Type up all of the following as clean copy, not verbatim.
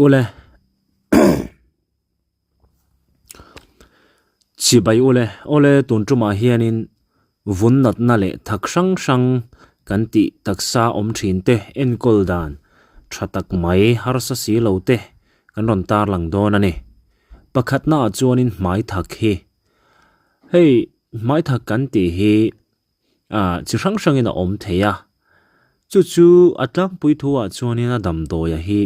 Ule Chibai ule awle tun tumah hianin vun natna leh thak hrang hrang kan tih taksa awm thin te enkawl dan tha tak mai harsa si lo te kan rawn tarlang dawn a ni. Pakhatna ah chuanin hmai thak hi hei hmai thak kan tih hi ah chi hrang hrangin a awm thei a chu chu a tlangpui thu ah chuanin a damdawi hi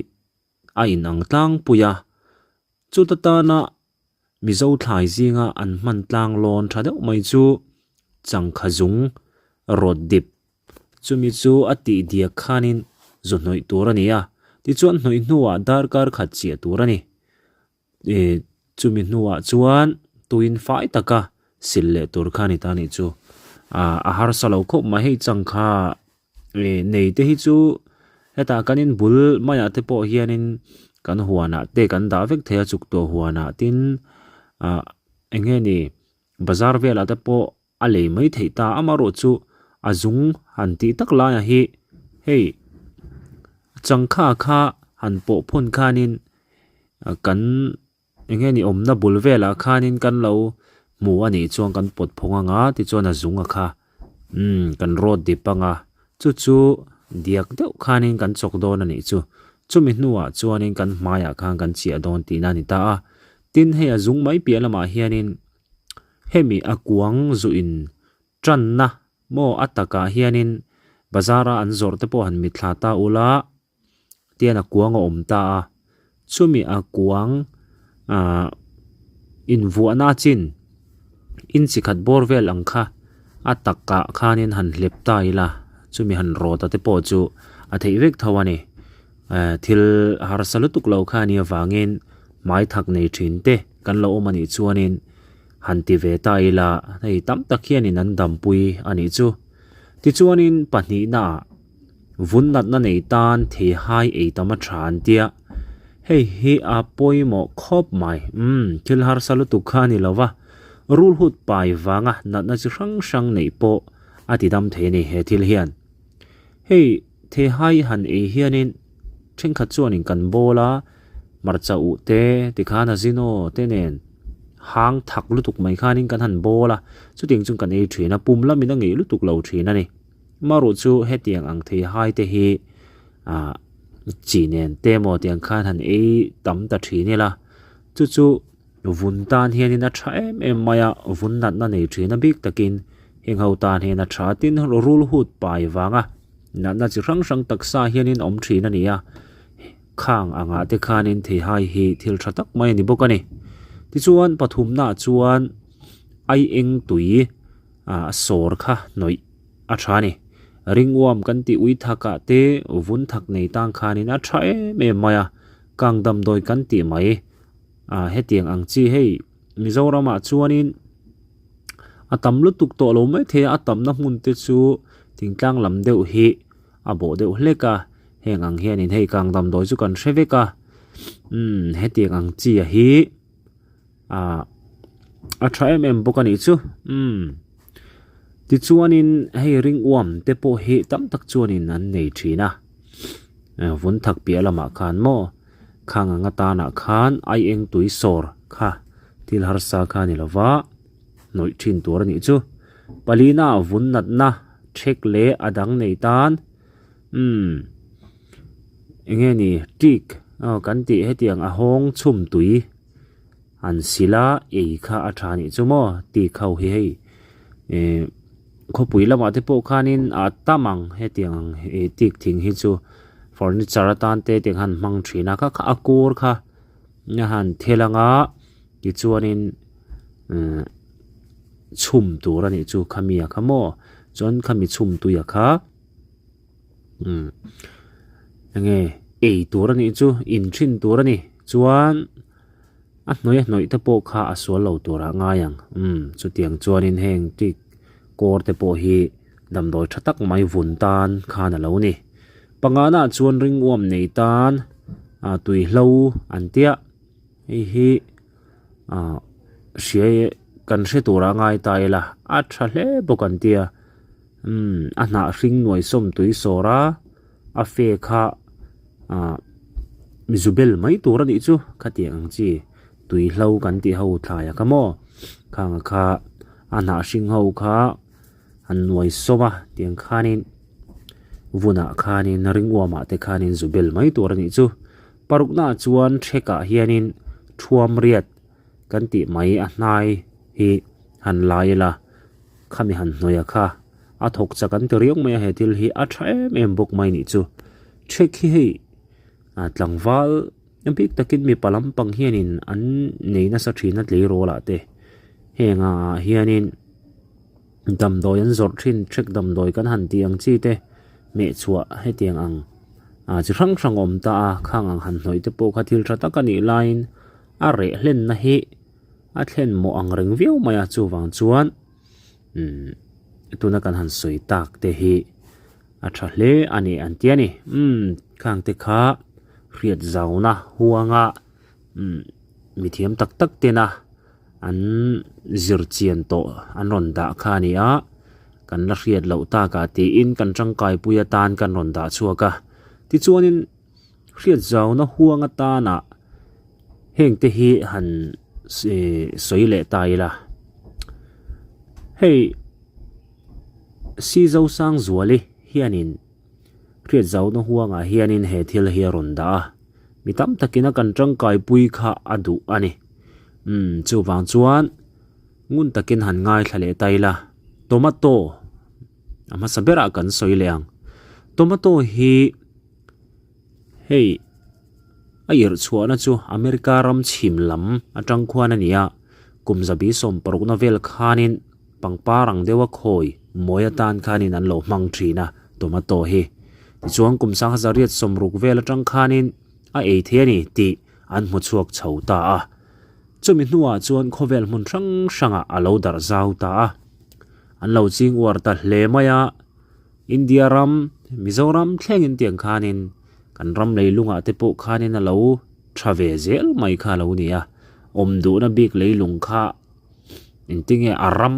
a inang tlangpui a chuta tana Mizo thlai zinga an hman tlang lawn tha deuh mai chu changkha zung rawt dip chumi chu a tih diak khanin zu hnawih tur a ni a tichuan hnawih hnuah darkar khat chiah tur a ni. Ih chumi hnuah chuan tuin fai taka sil leh tur kha a ni ta a nih chu ah a harsa lo khawp mai hei changkha ih nei te hi chu hetah kan in bul maiah te pawh hianin kan huanah te kan dah vek thei a chuk tawh huanah tin ah eng nge ni bazar velah te pawh a lei mai theih ta amaherawh chu a zung han tih tak laiah hi hei changkha kha han pawh phawn khanin kan eng nge ni awmna bul velah khanin kan lo hmu a nih chuan kan pawt phawng anga tichuan a zung a kha umm kan rawt dip anga chu chu diak deuh khanin kan chawk dawn a nih chu chumi hnuah chuanin kan hmaiah khan kan chiah dawn tihna a ni ta a tin hei a zung mai piah lamah hianin. Hemi a kuang zu in tanna maw a takah hianin bazar a an zawrh te pawh han mitthla ta ula tian a kuang a awm ta a chumi a kuang ah invuahna chin inchi khat bawr vel ang kha a takah khanin han hlep ta ila chumi han rawt a te pawh chu a theih vek tho a ni. Eh thil harsa lutuk lo kha a nih avangin hmai thak nei thin te kan lo awm a nih chuanin han ti ve ta ila hei tam tak hianin an dampui a nih chu. Tichuanin pahnihnaah vun natna nei tan theihai ei tam a tha an tia hei hi a pawimawh khawp mai umm thil harsa lutuk kha a ni lo va rulhut pai vanga natna chi hrang hrang neih pawh a ti dam thei a ni he thil hian. Hei theihai han ei hianin thenkhat chuanin kan bawl a hmarcha uh te tikhan a zino te nen hang thak lutuk mai khanin kan han bawl a chutiang chuan kan ei thin a pum lamin a ngeih lutuk lo thin a ni maruh chu hetiang ang theihai te hi ah chi nen te emaw tiang khan han ei tam ta thin ila chu chu. Vun tan hianin a tha em em mai a, vun natna nei thin a bik takin heng ho tan hian a tha a, tin rul hut pai vanga natna chi hrang hrang taksa hianin awm thin a ni a, khang angah te khanin theihai hi thil tha tak mai a ni bawk a ni. Tichuan pathumnaah chuan ai eng tui ah sawr kha hnawih a tha a ni. Ringuam kan tih ui thakah te vun thak nei tang khanin a tha em em mai a, kang damdawi kan tih mai. Ah hetiang ang chi hei Mizoramah chuanin a tam lutuk tawh lo mai thei a a tamna hmun te chu thingtlang lam deuh hi a bawh deuh hlek a heng ang hianin hei kang damdawi chu kan hre vek a umm hetiang ang chi a hi ah a tha em em bawk a nih chu umm tichuanin hei ringuam te pawh hi tam tak chuanin an nei thin a vun thak piah lamah khan maw. Khang anga tanah khan ai eng tui sawr kha thil harsa kha a ni lova hnawih thin tur a nih chu. Palina vun natna thek leh a dang nei tan umm eng nge ni tik aw kan tih hetiang a hawng chhum tui an sil a ei kha a tha nih chu maw tik ho hi hei ih khawpui lamah te pawh khanin a tam ang hetiang ang ih tik thing hi chu furniture atan te tiang han hmang thin a kha kha a kur kha a han thel anga tichuanin umm chhum tur a nih chu khami a kha maw chuan khami chhum tui a kha umm enge ei tur a nih chu in thin tur a ni chuan. A hnawih a hnawih te pawh kha a sual lo tur ah ngai ang umm chutiang chuanin heng tik kawr te pawh hi damdawi tha tak mai vun tan khan a lo ni. Pangana ah chuan ringuam nei tan ah tuihlo an tia hei hi ah hria kan hre tur ah ngai ta ila a tha hle bawk an tia umm a hnah hring nuai sawm tui sawr a a fe kha ah. Zubel mai tur a nih chu khatiang ang chi tuihlo kan tih ho thlai a kha maw khang a kha a hnah hring ho kha an nuai sawm a tiang khanin vunah khanin ringuamah te khanin zubel mai tur a nih chu paruknaah chuan thekah hianin thuam riat kan tih mai a hnai hi han lai ila khami han hnawih a kha a thawk chak an ti riau mai a he thil hi a tha em em bawk mai nih chu thek hi hei ah tlangval bik takin mipa lampang hianin an nei nasa thin a tleirawl ah te heng ah hianin damdawi an zawrh thin thek damdawi kan han tih ang chi te hmeh chhuah hetiang ang ah chi hrang hrang a awm ta a khang ang han hnawih te pawh kha thil tha tak a nih laiin a reh hlenna hi a thlen mawh ang reng viau mai a chuvang chuan umm tuna kan han sawi tak te hi a tha hle a ni an ti a ni umm khang te kha hriat zauna huanga umm mithiam tak tak tena an zir chian tawh an rawn dah kha a ni a kan la hriat loh takah tiin kan tangkai pui atan kan rawn dah chhuak a tichuanin hriat zauna huang atana heng te hi han sawi leh ta ila hei Sizosangzuali hianin hriat zauna huangah hianin he thil hi a rawn dah a mi tam takin a kan tangkai pui kha a duh a ni umm chuvang chuan ngun takin han ngaithla leh ta ila tomato a hmasa berah kan sawi leh ang tomato hi hei a irh chhuahna chu America ram chhim lam atang khuan a ni a kum zabi sawmparukna vel khanin pangpar ang deuha khawi mawi atan khanin an lo hmang thin a tomato hi tichuan kum sangha zariat sawmruk vel atang khanin a ei thei a ni tih an hmu chhuak chho ta a chumi hnuah chuan khawvel hmun hrang hrangah a lo darh zau ta a an lo ching uar ta hle mai a India ram Mizoram thlengin tiang khanin kan ram leilungah te pawh khanin a lo tha ve zel mai kha a lo ni a awm duhna bik leilung kha engtinge a ram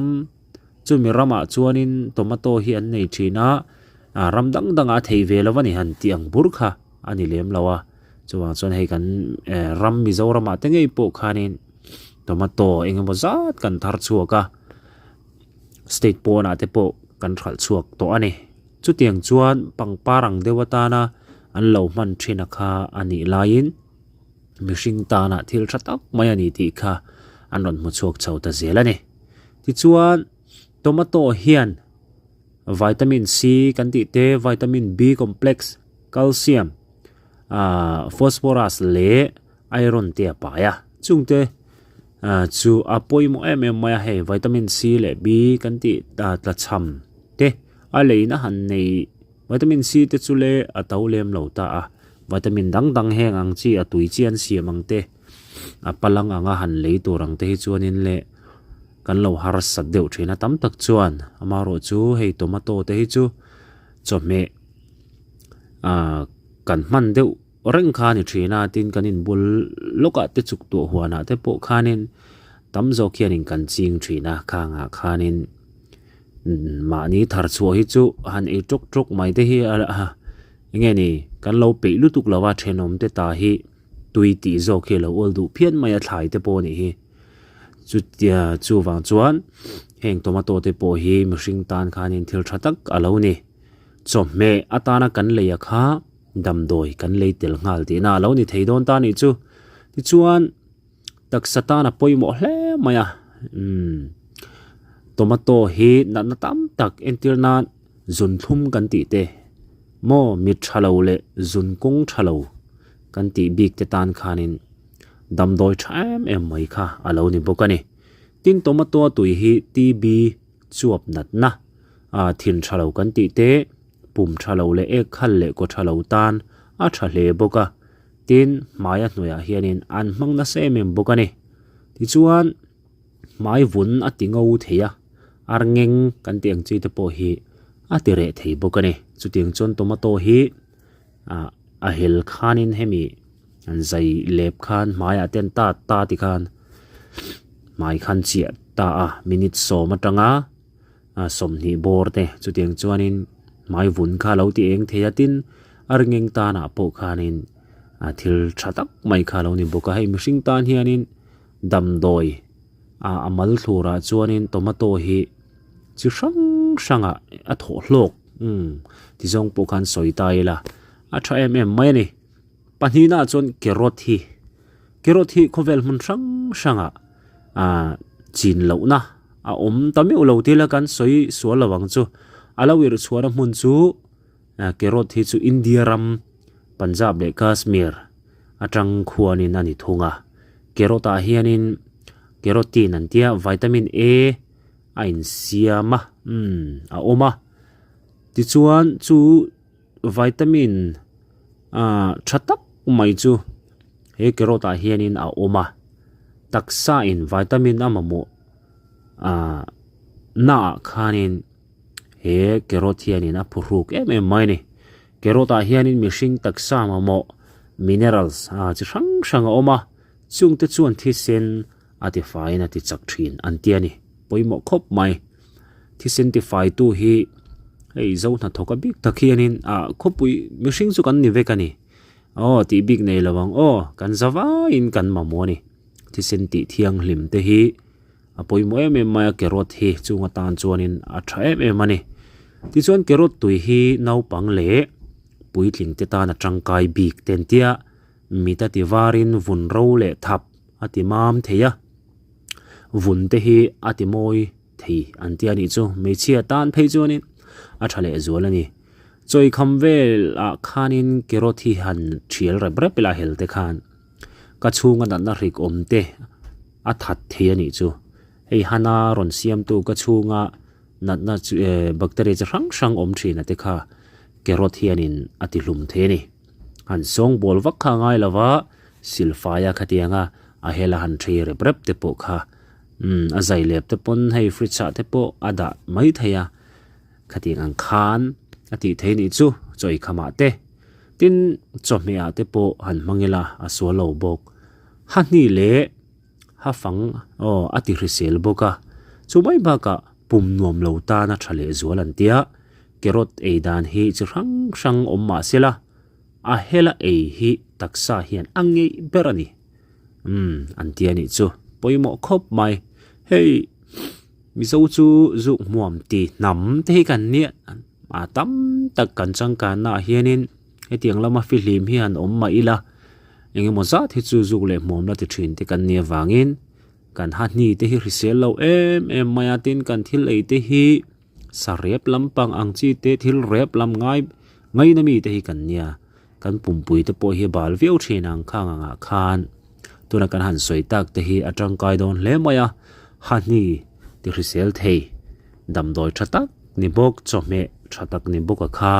chumi ramah chuanin tomato hi an nei thin a ah ram dang dangah a theih ve lo a ni han tih ang bur kha a ni lem lo a chuvang chuan hei kan eh ram Mizoramah te ngei pawh khanin tomato eng emaw zat kan thar chhuak a state pawnah te pawh kan hralh chhuak tawh a ni chutiang chuan pangpar ang deuh atana an lo hman thin a kha a nih laiin mihring tana thil tha tak mai a ni tih kha an rawn hmu chhuak chho ta zel a ni tichuan tomato hian vitamin C kan tih te vitamin B complex calcium ah phosphorus leh iron te a pai a chungte ah chu a pawimawh em em mai a hei vitamin C leh B kan tih ah tlachham te a leina han nei vitamin C te chu le a to lem lo ta a vitamin dang dang heng ang chi a tui chi an siam ang te a palang anga han lei tur ang te hi chuanin le kan lo harsat deuh thin a tam tak chuan amaherawhchu hei tomato te hi chu chawhmeh ah kan hman deuh reng kha a ni thin a tin kan inbul lawkah te chuk tuah huanah te pawh khanin tam zawk hianin kan ching thin a khangah khanin mahni thar chhuah hi chu han ei tawk tawk mai te hi a eng nge ni kan lo peih lutuk lo a thenawm te ta hi tui tih zawk hi a lo awl duh phian mai a thlai te pawh a nih hi chutia chuvang chuan heng tomato te pawh hi mihring tan khanin thil tha tak a lo ni chawhmeh atana kan lei a kha. Damdawi kan lei tel nghal tihna a lo ni thei dawn ta nih chu. Tichuan taksa tan a pawimawh hle mai a, umm tomato hi natna tam tak entir nan zun thlum kan tih te maw mit tha lo leh zun kawng tha lo kan tih bik te tan khanin damdawi tha em em mai kha a lo ni bawk a ni. Tin tomato a tui hi T_B chuap natna ah thin tha lo kan tih te. Pum tha lo leh ek khal leh kaw tha lo tan a tha hle bawk a, tin hmaia hnuaiah hianin an hmang nasa em em bawk a ni. Tichuan hmai vun a ti ngo thei a, ar ngeng kan tih ang chi te pawh hi a ti reh thei bawk a ni. Chutiang chuan tomato hi ah a hel khanin hemi an zai lep khan hmaiah te an tat ta ti khan hmai khan chiah ta a minute sawm atanga. a 20 bawr te chutiang chuanin hmai vun kha lo ti eng thei a tin a ringeng tanah pawh khanin. Thil tha tak mai kha a lo ni bawk a, hei mihring tan hianin damdawi ah a mal thlurah chuanin tomato hi chi hrang hrangah a thawh hlawk umm ti zawng pawh khan sawi ta ila a tha em em mai a ni. Pahnihnaah chuan carrot hi carrot hi khawvel hmun hrang hrangah ah chin lohna a awm ta meuh lo tila kan sawi sual lo ang chu a lo irh chhuahna hmun chu. Carrot hi chu India ram Punjab leh Kashmir atang khuanin a ni thung a. Carrot ah hianin carotene an tia vitamin A a insiam a umm a awm a. Tichuan chu vitamin ah tha tak mai chu he carrot ah hianin a awm a. Taksa in vitamin a mamawh ah naah khanin. He carrot hianin a phuhruk em em mai a ni. Carrot ah hianin mihring taksa mamawh minerals ah chi hrang hrang a awm a, chungte chuan thisen a tifaiin a ti chak thin an ti a ni. Pawimawh khawp mai. Thisen tifaitu hi hei zo hnathawk a bik tak hianin ah khawpui mihring chu kan ni vek a ni. Aw tih bik nei lo ang aw kan za vaiin kan mamawh a ni. Thisen tih thianghlim te hi. A pawimawh em em mai a carrot hi chung atan chuanin a tha em em a ni. Tichuan carrot tui hi naupang leh puitling te tan a tangkai bik te an tia mit a ti varin vun ro leh thap a ti mam thei a, vun te hi a ti mawi thei an tia nih chu hmeichhia tan phei chuanin a tha leh zual a ni. Chawikham velah khanin carrot hi han thial rep rep ila hel te khan. Ka chhunga natna hrik awm te a that thei a nih chu. Hei hana rawn siamtu ka chhunga natna chu eh bacteria chi hrang hrang awm thin a te kha carrot hianin a ti hlum thei a ni. Han sawngbawl vak kha a ngai lo va, silfaia khatianga a hela han thei rep rep te pawh kha umm a zai lep te pawn hei fridge ah te pawh a dah mai thei a, khatiang ang khan a tih thei a nih chu chaw eikham ah te. Tin, chawhmeh ah te pawh han hmang ila a sual lo bawk. Ha hnih leh ha fang aw a ti hrisel bawk a. Chu mai bakah pum nuam lo tana tha leh zual an tia. Carrot ei dan hi chi hrang hrang awm mah sela a hela ei hi taksa hian a ngeih ber a ni. Umm an tia nih chu pawimawh khawp mai. Hei Mizo chu zuk hmuam ti hnam te hi kan nia a tam tak kan changkanna ah hianin hetiang lama fihlim hi han awm mah ila engemaw zat hi chu zuk leh hmuam la ti thin te kan nia vangin kan ha hni te hi hrisel lo em em mai a tin kan thil ei te hi sa rep lampang ang chi te thil rep lam ngai ngaina mi te hi kan nia. Kan pumpui te pawh hi a bal viau thin ang khang angah khan tuna kan han sawi tak te hi a tangkai dawn hle mai a, hahni ti hrisel thei damdawi tha tak ni bawk chawhmeh tha tak ni bawk a kha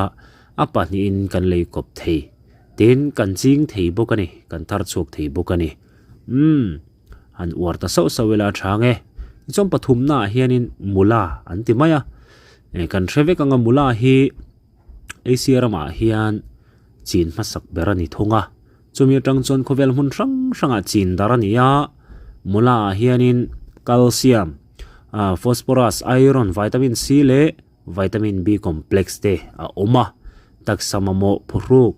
a pahnihin kan lei kawp thei tin kan ching thei bawk a ni kan thar chhuak thei bawk a ni umm han uar ta sauh sauh ila a tha ang e tichuan pathumna ah hianin mula an ti mai a kan hre vek ang a mula hi. Asia ramah hian chin hmasak ber a ni thung a, chumi atang chuan khawvel hmun hrang hrangah chin dar a ni a, mula ah hianin calcium, ah phosphorus, iron, vitamin C leh vitamin B complex te a awm a, taksa mamawh phuhruk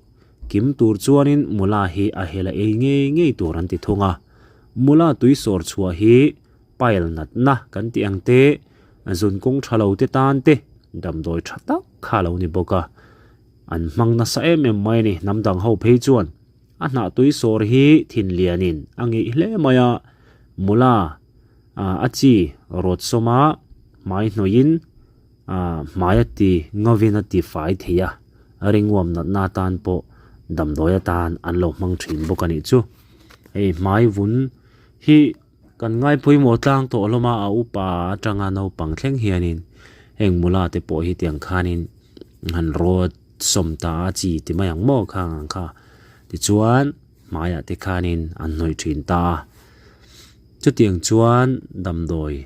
kim tur chuanin mula hi a hel a ei ngei ngei tur an ti thung a, mula tui sawr chhuah hi pile natna kan tih ang te, zun kawng tha lo te tan te damdawi tha tak kha a lo ni bawk a, an hmang nasa em em mai a ni. Hnam dang ho phei chuan a hnah tui sawr hi thin lianin a ngeih hle mai a, mula ah a chi rawt sawma hmai hnawhin ah hmai a ti ngawin a ti fai thei a, ringuam natna atan pawh damdawi atan an lo hmang thin bawk a nih chu. Hei hmai vun hi. Kan ngai pawimawh tlang tawh hlawm a, a upa atanga naupang thleng hianin heng mula te pawh hi tiang khanin han rawt sawm ta a chi ti mai ang maw khang ang kha tichuan hmaiah te khanin an hnawih thin ta a, chutiang chuan damdawi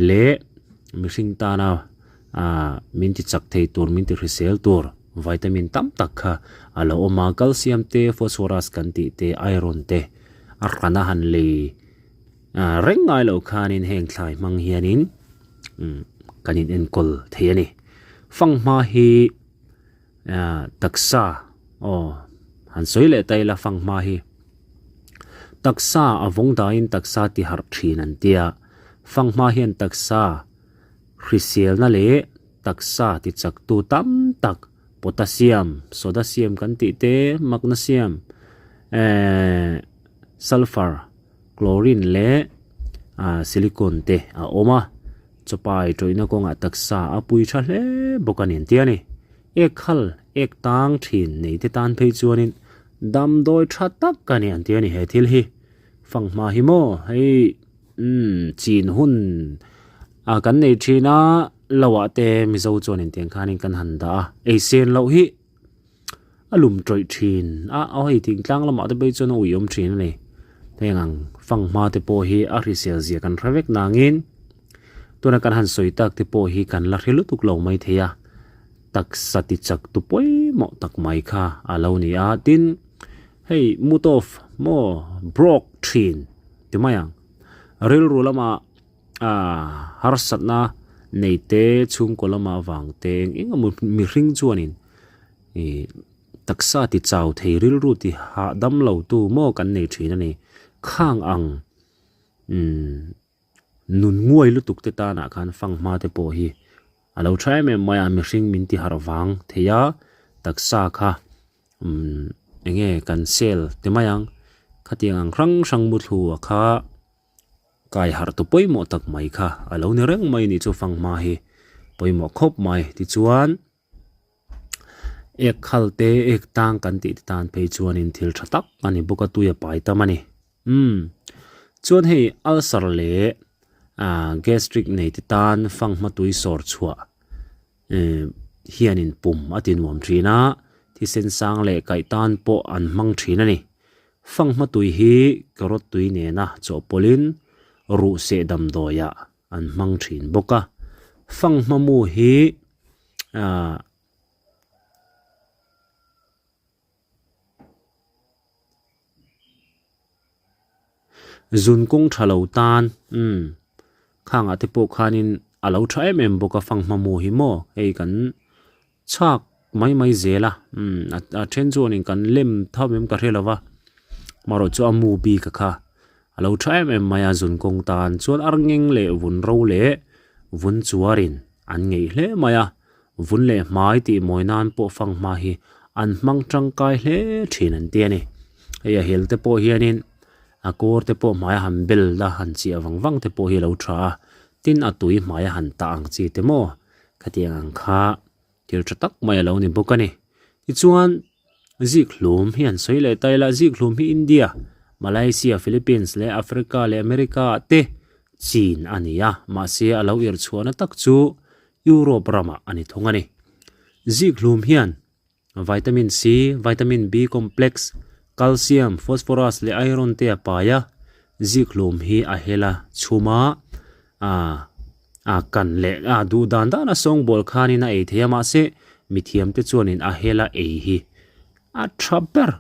leh mihring tana ah min ti chak thei tur min ti hrisel tur vitamin tam tak kha a lo awm a, calcium te phosphorus kan tih te iron te. A hrana han lei reng ngai loh khanin heng thlai hmang hianin kan in enkawl thei a ni. Fanghma hi taksa aw Han sawi leh ta ila fanghma hi taksa a vawng dahin taksa ti harh thin an tia. Fanghma hian taksa hriselna leh taksa ti chaktu tam tak potassium, sodasium kan tih te, magnesium, ehh sulphur, chlorine leh ah silicon te a awm a. Chawpai tawihna kawngah taksa a pui tha hle bawk a ni an ti a ni. Ek khal, ek tang thin nei te tan phei chuanin damdawi tha tak a ni an ti a ni he thil hi. Fanghma hi maw hei umm chin hun a kan nei thin a lo ah te Mizo chuanin tiang khanin kan han dah a, ei sen loh hi a lum tawih thin a, aw hei thingtlang lamah te phei chuan a uiawm thin a ni. Heng ang fanghma te pawh hi a hrisel zia kan hre vek nangin tuna kan han sawi tak te pawh hi kan la hre lutuk lo mai thei a, taksa ti chak tu pawimawh tak mai kha a lo ni a, tin hei mut off maw broke thin ti mai ang rilru lamah ah harsatna nei te chhungkaw lamah avang te eng eng emaw mihring chuanin ih taksa ti chau thei rilru ti hahdam lo tu maw kan nei thin a ni khang ang umm nun nguai lutuk te tanah khan fanghma te pawh hi a lo tha em em mai a mihring min ti harh vang thei a taksa kha umm eng nge kan sel ti mai ang khatiang ang hrang hrang muthlu a kha. Kai harh tu pawimawh tak mai kha a lo ni reng mai nih chu fanghma hi pawimawh khawp mai tichuan ek khal te ek tang kan tih te tan phei chuanin thil tha tak a ni bawk a tui a pai tam a ni umm chuan hei ulcer leh ah gastric nei te tan fanghma tui sawr chhuah eh hianin pum a ti nuam thin a thisen sang leh kaih tan pawh an hmang thin a ni. Fanghma tui hi carrot tui nena chawhpawlhin ruh seh damdawiah an hmang thin bawk a. Fanghma mu hi ah zun kawng tha lo tan umm khangah te pawh khanin a lo tha em em bawk a fanghma mu hi maw hei kan Chhak mai mai zel a umm a then chuanin kan lem tham em ka hre lo va marawh chu a mu bik a kha a lo tha em em mai a zun kawng tan chuan ar ngeng leh vun ro leh vun chuarin an ngeih hle mai a vun leh hmai tih mawi nan pawh fanghma hi an hmang tangkai hle thin an ti a ni hei a hel te pawh hianin a kawr te pawh hmaia han bel a han chiah vang vang te pawh hi a lo tha a tin a tui hmaia han tah ang chi te maw. Khatiang ang kha thil tha tak mai a lo ni bawk a ni. Tichuan Zikhlum hi an sawi leh ta ila, Zikhlum hi India, Malaysia, Philippines leh Africa leh America ah te chin a ni a, mahse a lo irh chhuahna tak chu Europe ramah a ni thung a ni. Zikhlum hian Vitamin C, Vitamin B complex, Calcium, Phosphorus leh Iron te a pai a, zikhlum hi a hel a, chhum a, a kan leh a duh dan dan a sawngbawl khanin a ei thei a, mahse mithiam te chuanin a hel a ei hi a tha ber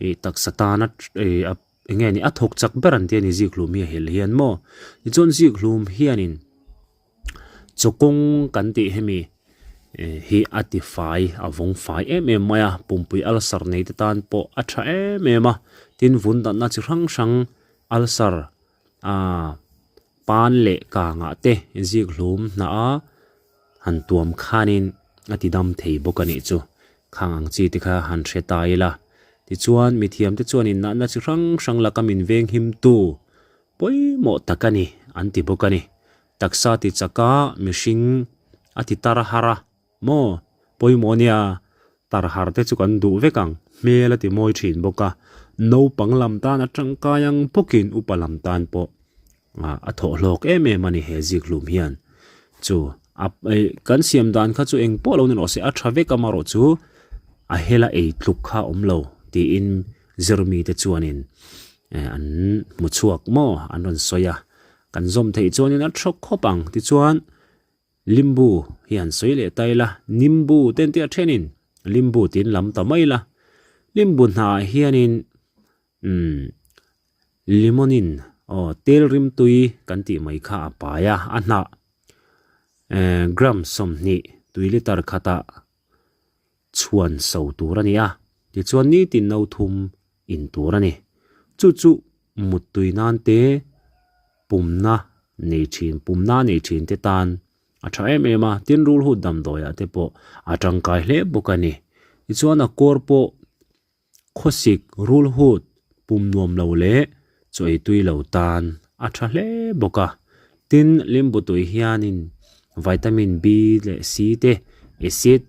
ih taksa tana ih eng nge ni a thawk chak ber an ti a ni zikhlum hi a hel hian maw tichuan zikhlum hianin. Chawkawng kan tih hemi hi a ti fai a vawng fai em em mai a pumpui ulcer nei te tan pawh a tha em em a tin vun danna chi hrang hrang ulcer ah pan leh kangah te zik hlum hnah a han tuam khanin a ti dam thei bawk a nih chu khang ang chi te kha han hre ta ila tichuan mithiam te chuanin natna chi hrang hrang laka min veng him tu. Pawimawh tak a ni, an ti bawk a ni. Taksa ti chak a, mihring a ti tar har a, maw? Pawimawh nia, tar har te chu kan duh vek ang, hmel a ti mawi thin bawk a. Naupang lam tan a tangkai ang bawkin upa lam tan pawh a thawh hlawk em em a ni he zikhlum hian. Chu a kan siam dan kha chu eng pawh lo ni rawh se, a tha vek a marawh chu a hela ei tluk kha a awm lo tiin zirmi te chuanin an hmu chhuak maw an rawn sawi a kan zawm theih chuanin a tha khawp ang tichuan limbu hi an sawi leh ta ila nimbu te an tih a thenin limbu tiin lam ta mai ila limbu hnah hianin umm limonin aw tel rimtui kan tih mai kha a pai a a hnah eh gram 20 tui liter khatah chhuan so tur a ni a. Tichuan nitin no thum in tur a ni. Chu chu muttui nan te pumna nei thin pumna nei thin te tan a tha em em a, tin rulhut damdawiah te pawh a tangkai hle bawk a ni. Tichuan a kawr pawh Khawsik rulhut pum nuam lo leh chaw ei tui lo tan a tha hle bawk a. Tin, limbu tui hianin vitamin B leh C te, acid,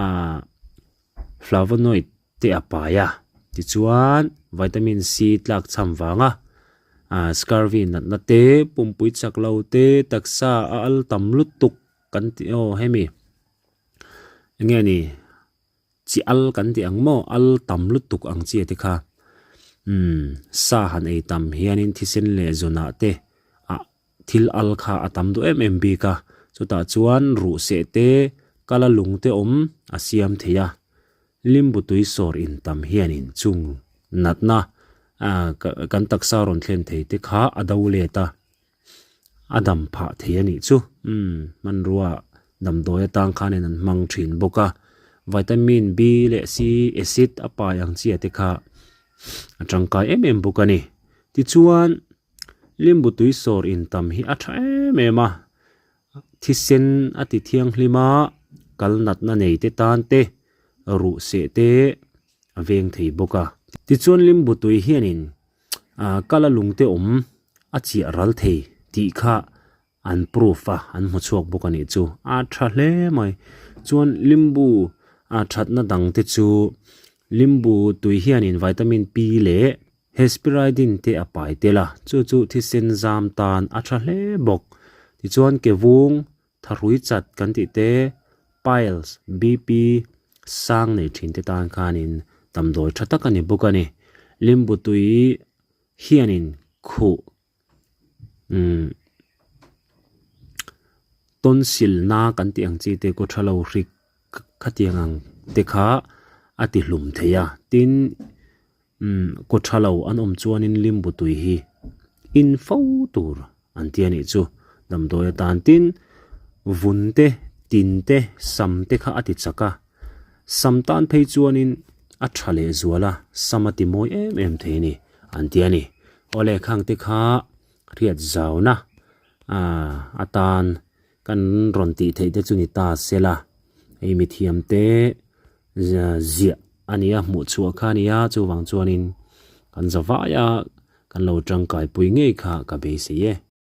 ah flavonoid te a pai a. Tichuan, vitamin C tlak cham vanga ah scurvy natna te, pumpui chak lo te, taksa a al tam lutuk kan tih aw hemi eng nge ni. Chi al kan tih ang maw? Al tam lutuk ang chi te kha. Umm, sa han ei tam hianin thisen leh zunah te ah thil al kha a tam duh em em bik a. Chutah chuan ruh seh te, kala lung te awm a siam thei a. Limbu tui sawr in tam hianin chung natna ah kan taksa rawn thlen thei te kha a do let a. A dam phah thei a nih chu. Umm, hmanrua damdawi atang khanin an hmang thin bawk a. Vitamin B leh C acid a pai ang chi te kha a tangkai em em bawk a ni. Tichuan, limbu tui sawr in tam hi a tha em em a. Thisen a ti thianghlim a, kal natna nei te tan te, ruh seh te a veng thei bawk a. Tichuan limbu tui hianin ah kala lungte awm a chiah ral thei tih kha an proof a an hmu chhuak bawk a nih chu a tha hle mai chuan limbu a thatna dang te chu limbu tui hianin vitamin P leh hesperidin te a pai tel a chu chu thisen zam tan a tha hle bawk tichuan ke vung Thahrui chat kan tih te, piles, BP, sang nei thin te tan khanin damdawi tha tak a ni bawk a ni. Limbu tui hianin khuh umm tonsil na kan tih ang chi te kaw tha lo hrik khatiang ang te kha a ti hlum thei a, tin Umm, kaw tha lo an awm chuanin limbu tui hi in fo tur an ti a nih chu. Damdawi atan tin vun te, tin te, sam te kha a ti chak a. Sam tan phei chuanin a tha leh zual a, sam a ti mawi em em thei a ni an ti a ni. Awle khang te kha hriat zauna ah atan kan rawn tih theih te chu ni ta sela, hei mithiam te ziah a nia hmuh chhuah kha a nia chuvang chuanin kan za vaia kan lo tangkai pui ngei kha ka beisei e.